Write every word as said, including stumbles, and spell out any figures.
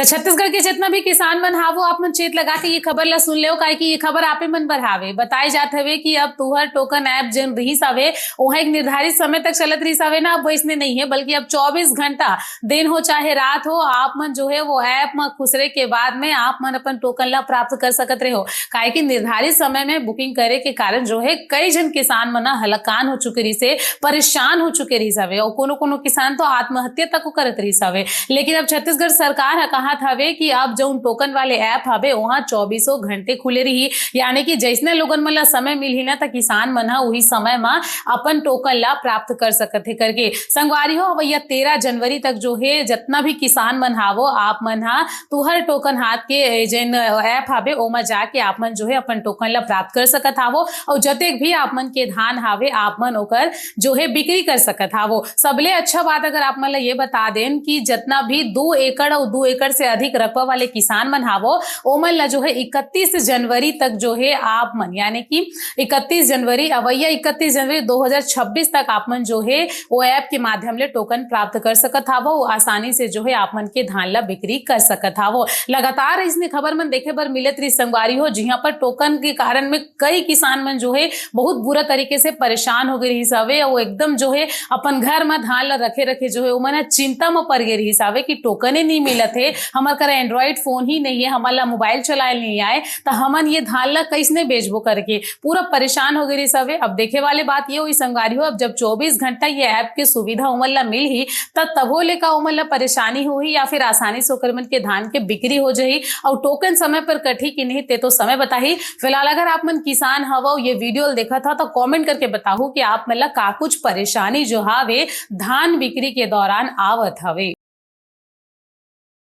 त छत्तीसगढ़ के जितना भी किसान मन हावो, आप मन चेत लगा के ये खबर ला सुन लेव, काहे कि ये खबर आपे मन बर हावे। बताए जात हवे कि अब तुहर टोकन ऐप जेन रिहिस हवे, ओहा एक निर्धारित समय तक चलत रिहिस हवे ना, अब वैसने नहीं है, बल्कि अब चौबीस घंटा, दिन हो चाहे रात हो, आप मन जो है वो ऐप म खुसरे के बाद में आप मन अपन टोकन ला प्राप्त कर सकत रहे हो। काहे कि निर्धारित समय में बुकिंग करे के कारण जो है कई झन किसान मन ह हलाकान हो चुके रिहिस हे, परेशान हो चुके रिहिस हवे, और कोनो कोनो किसान तो आत्महत्या तक करत रिहिस हवे। लेकिन अब छत्तीसगढ़ सरकार ह कहत हवे कि अब जउन टोकन वाले ऐप हवे, वहां चौबीसों घंटे खुले रही, यानी कि जैसने लोगन मन ला समय मिलही ना, त किसान मन ह उही समय म अपन टोकन ला प्राप्त कर सकत हे करके। संगवारी हो, अवैया तेरह जनवरी तक जो है जितना भी किसान मन हावो, आप मन ह तुहर टोकन हाथ के जेन ऐप हावे, ओमा जाके आप मन जो है अपन टोकन ला प्राप्त कर सकत हावो, और जतेक भी आप मन के धान हावे, आप मन ओकर जो है बिक्री कर सकत हावो। सबले अच्छा बात अगर आप मन ला ये बता देन कि जितना भी दो एकड़ और दो एकड़ से अधिक रकबा वाले किसान मन हावो, ओमन ला जो है इकतीस जनवरी तक जो है आप मन, यानी कि इकतीस जनवरी, अवैया इकतीस जनवरी दो हज़ार छब्बीस तक आप मन जो है वो ऐप के माध्यम ले टोकन प्राप्त कर सकत हावो। आसानी से जो है आप मन के धान ला बिक्री कर सकत हावो। लगातार इसने खबर मन देखे बर मिलत रही संगवारी हो, जिहां पर टोकन के कारण में कई किसान मन जो है बहुत बुरा तरीके से परेशान हो गए रहिस हवे। वो एकदम जो है अपन घर में धान ला रखे रखे जो है ओमन ह चिंता में पड़ गए रहिस हवे कि टोकने नहीं मिलत है, हमर करा एंड्रॉइड फोन ही नहीं है, हमन ला मोबाइल चलाए नहीं आए, त हमन ये धान ला कैसने बेचबो करके पूरा परेशान हो गए रहिस हवे। अब देखे वाले बात ये हुई संगवारी हो, अब जब चौबीस घंटा ये ऐप के सुविधा ओमन ला मिलही, त तभो ले का ओमन ला परेशानी होही या फिर आसानी से ओकर मन के धान के बिक्री हो जाही और टोकन समय पर कटही कि नहीं, ते तो समय बताही। फिलहाल अगर आप मन किसान हवो, ये वीडियो ल देखत हव, तो कमेंट करके बताहू कि आप मन ला का कुछ परेशानी जो हावे धान बिक्री के दौरान आवत हवे।